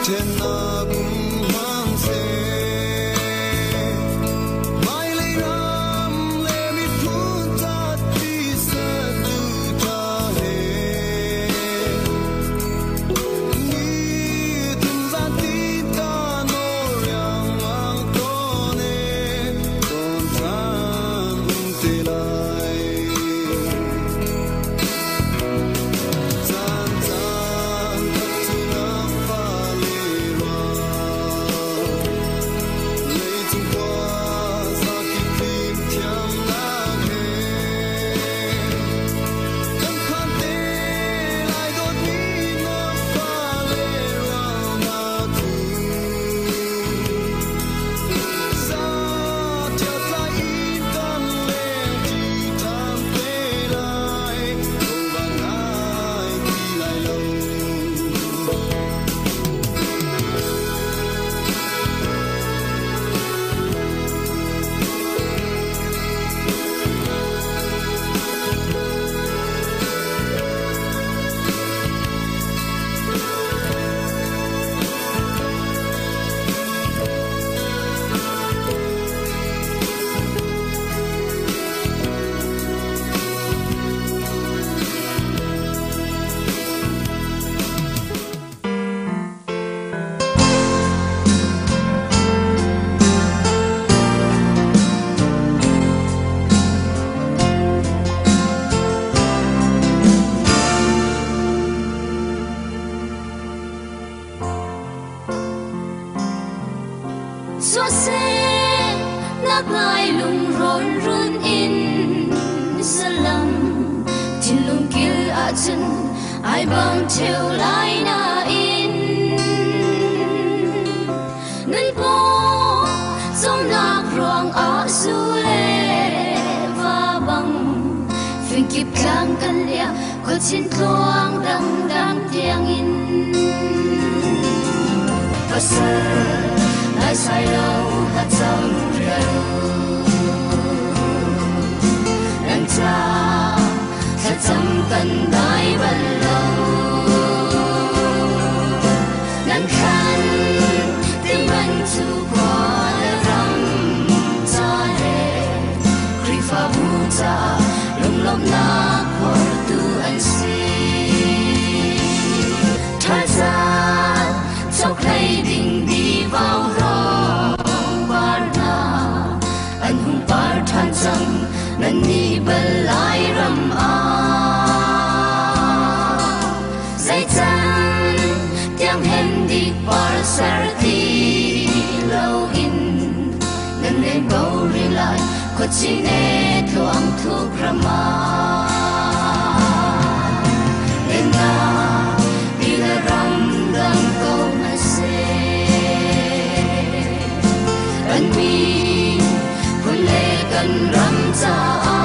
Ṭhennak um hmang seh. Hmailei ram le miphun ca saduhthah he. Nitin zantin ka nawl riangmang tawn e, tawn caan um te lai. Caan caan khat cu na fale ruang, leicung khua zakip fimthiamnak he. Kan phan te lai dawtmi na fale ruang hna cu. Sa tlai in kan lengṭi ṭhan te lai, ho ngai ti lai lo. Soseh nak lai lungrawn run in salam thinlung kil ahcun ai bang ṭheo lai nain nun paw cawmnak ruangah zu le va bang fingkip tlang kan liah khuachin tluang dangdang tiangin pasal nai sai lo hacang rial nan ca thlacam kan dai bal lo nan khan ti man cu khua le ram ca le Khrihfabu ca lunglawmhnak phortu an si. Ṭhalzan chokhlei ding di vau hrawng par hna an hung par ṭhan cang nan nih bal lai ram ah. Zeican tiang hen dik par ser ti loin nan len ko rih lai khuachin e tluang thuk ram ah. Len na ti le ram dang ko hmaseh. Kan mi phun le kan ram caah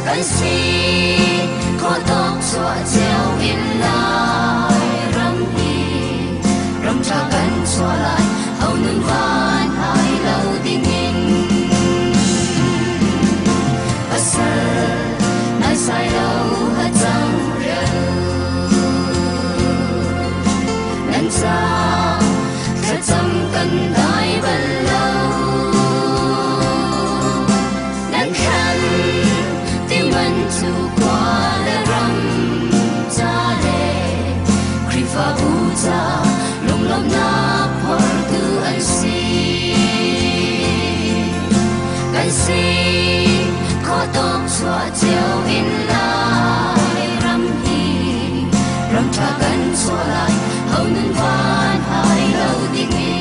kan si khawh tawk chuah cio in lai ram hi ram ṭha kan chuah lai ho nun van hai lo dingin pasal nai sai lo hacang rial nan ca thlacam kan dai bal lo nan khan ti man cu khua le ram ca le Khrihfabu ca lunglawmhnak phortu an si. Kan si khawh tawk chuah cio in lai ram hi ram ṭha kan chuah lai ho nun van hai lo dingin.